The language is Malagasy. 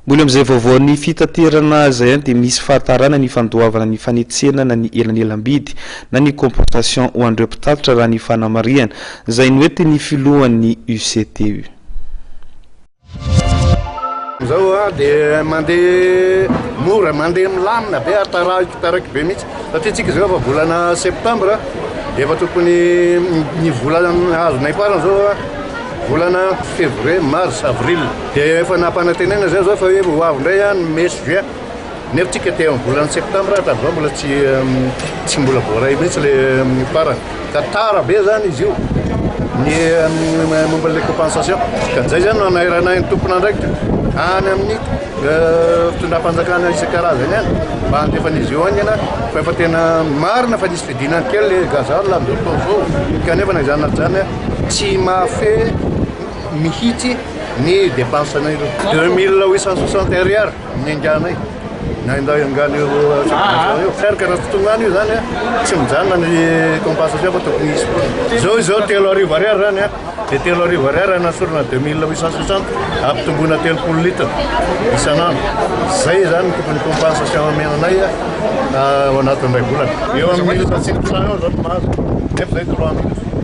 Mbola amin'izay vaovaon'ny fitaterana izay ihany dia misy fahatarana ny fandoavana ny fanetsenana ny elanelam-bidy na ny compensation ho an'ireo mpitatitra raha ny fanamarihana izay noentin'ny filohan'ny UCTU. Zao dia mandeha mora, mandeha milamina be ary taraiky taraiky be mihitsy satria tsika zao efa volana septembre efa tokony ny vola azonay farany zao volana février, mars, avril dia efa nampanantenaina zay zao fa hoe ho avy indray ny mai sy juin nefa tsika aty amin'ny volana septembre hatramin'izao mbola tsy tsy mbola voaray mihitsy le farany ka tara be zany izy io ny momba le compensation ka zay zany no anairanay ny tompon'andraikitra any amin'ny fitondram-panjakana isan-karazany any mba handefan'izy io haingana fa efa tena marina fa nisy fidinana kely le gasoil amin'izao fotoana izao kanefa na izany na izany tsy mahafehy mihitsy ny dépense-nay ireo. 2860 ariary ny ainganay na io subvention io. Ary ka raha tsy tonga any io zany tsy mijanona ny compensation fa tokony hisy foana. Zao izao 3000 ariary zany dia 3000 ariary anasorana 2860 ampitomboina 30 litre isan'andro. Zay zany tokony compensation omena anay ao anatin'ny iray volana. Eo amin'ny 1500 eo zao no mahazo nefa zay 3000.